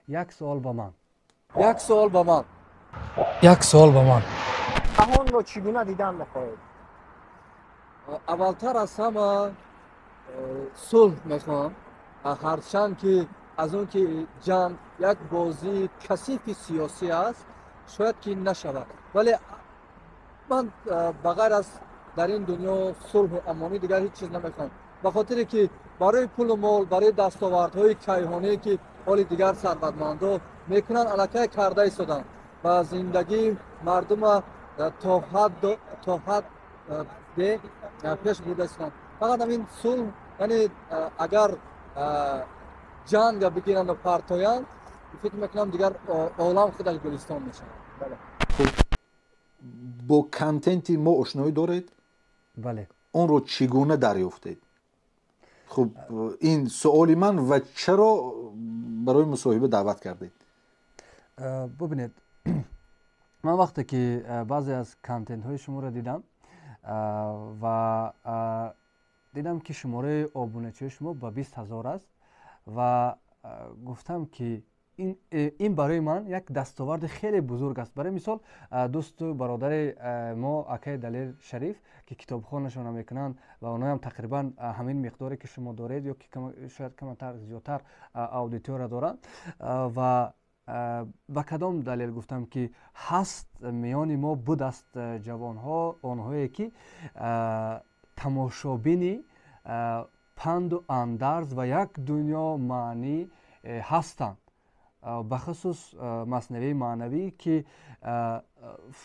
Як суол ба ман. Як суол ба ман. Як суол ба ман. Ҷаҳонро чӣ гуна дидан мехоҳед? Аввалтар аз ҳама сулҳ мехоҳам, ҳарчанд ки аз он ки ҷанг як бозии касифи сиёсӣ аст, шояд ки нашавад, вале ман ба ғайр аз дар ин дунё сулҳу амонӣ дигар ҳеҷ чиз намехоҳам, ба хотире ки барои пулу мол, барои дастовардҳои кайҳоние ки ҳоли дигар сарватмандо мекунанд, аллакай карда истоданд ва зиндагии мардума то ҳад пеш бурда истоданд. Фақат ҳамин сулҳ, яъне агар ҷанга бигиранду партоянд, фикр мекунам, дигар олам худаш гулистон мешавад. Бо контенти мо ошноӣ доред? Бале. Онро чӣ гуна дарёфтед? Хуб, ин суоли ман ва чаро барои мусоҳиба даъват кардед? Бубинед, ман вақте ки баъзе аз контентҳои шуморо дидам ва дидам, ки шумораи обуначиҳои шумо ба 20 000 аст ва гуфтам, ки ин барои ман як дастоварди хеле бузург аст. Барои мисол, дӯсту бародари мо, акаи Далер Шариф, ки китобхонашона мекунанд ва онҳоям тақрибан ҳамин миқдоре, ки шумо доред, ё ки шояд камтар зиёдтар аудитория доранд. Ва ба кадом далел гуфтам, ки ҳаст миёни мо будаст ҷавонҳо, онҳое ки тамошобини панду андарз ва як дунё маънӣ ҳастанд, бахусус маснавии маънавӣ, ки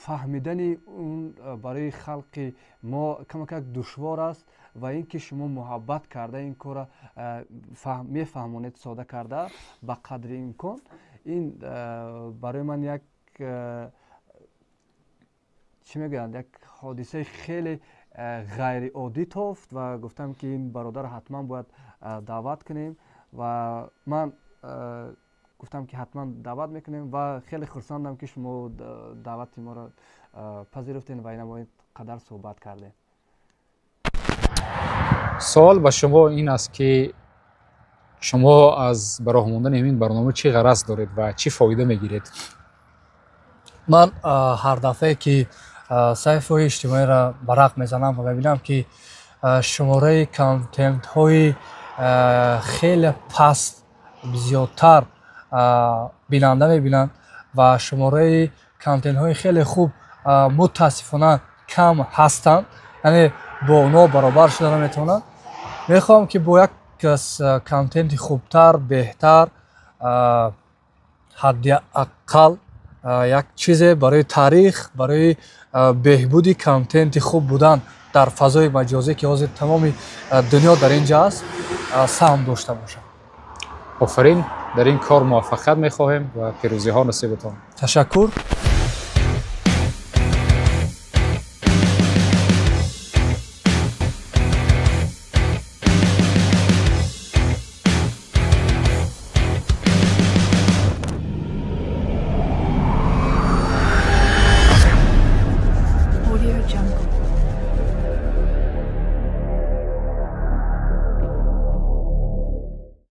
фаҳмидани он барои халқи мо камакак душвор аст, ва ин ки шумо муҳаббат карда ин корро мефаҳмонед, сода карда ба қадри имкон, ин барои ман як, чӣ мегӯянд, як ҳодисаи хеле ғайриоддӣ тофт ва гуфтам, ки ин бародарро ҳатман бояд даъват кунем. Ва ман гуфтам, ки ҳатман даъват мекунем ва хеле хурсандам, ки шумо даъвати моро пазируфтем ва ина қадар суҳбат кардем. Суол ба шумо ин аст, ки шумо аз ба роҳ мондани ҳамин барнома чӣ ғараз доред ва чӣ фоида мегиред? Ман ҳар дафъае ки саҳифаҳои иҷтимоиро варақ мезанам ва мебинам, ки шумораи контентҳои хеле паст зиёдтар бинанда мебинанд ва шумораи контентҳои хеле хуб мутаассифона кам ҳастанд, яъне бо онҳо баробар шуда наметавонанд, мехоҳам, ки бо як контенти хубтар, беҳтар, ҳадди ақал як чизе барои таърих, барои беҳбуди контенти хуб будан дар фазои маҷозӣ, ки ҳозир тамоми дунё дар ин ҷо аст, саҳм дошта бошам. Офарин, дар ин кор муваффақият мехоҳем ва пирӯзиҳо насибатон. Ташаккур.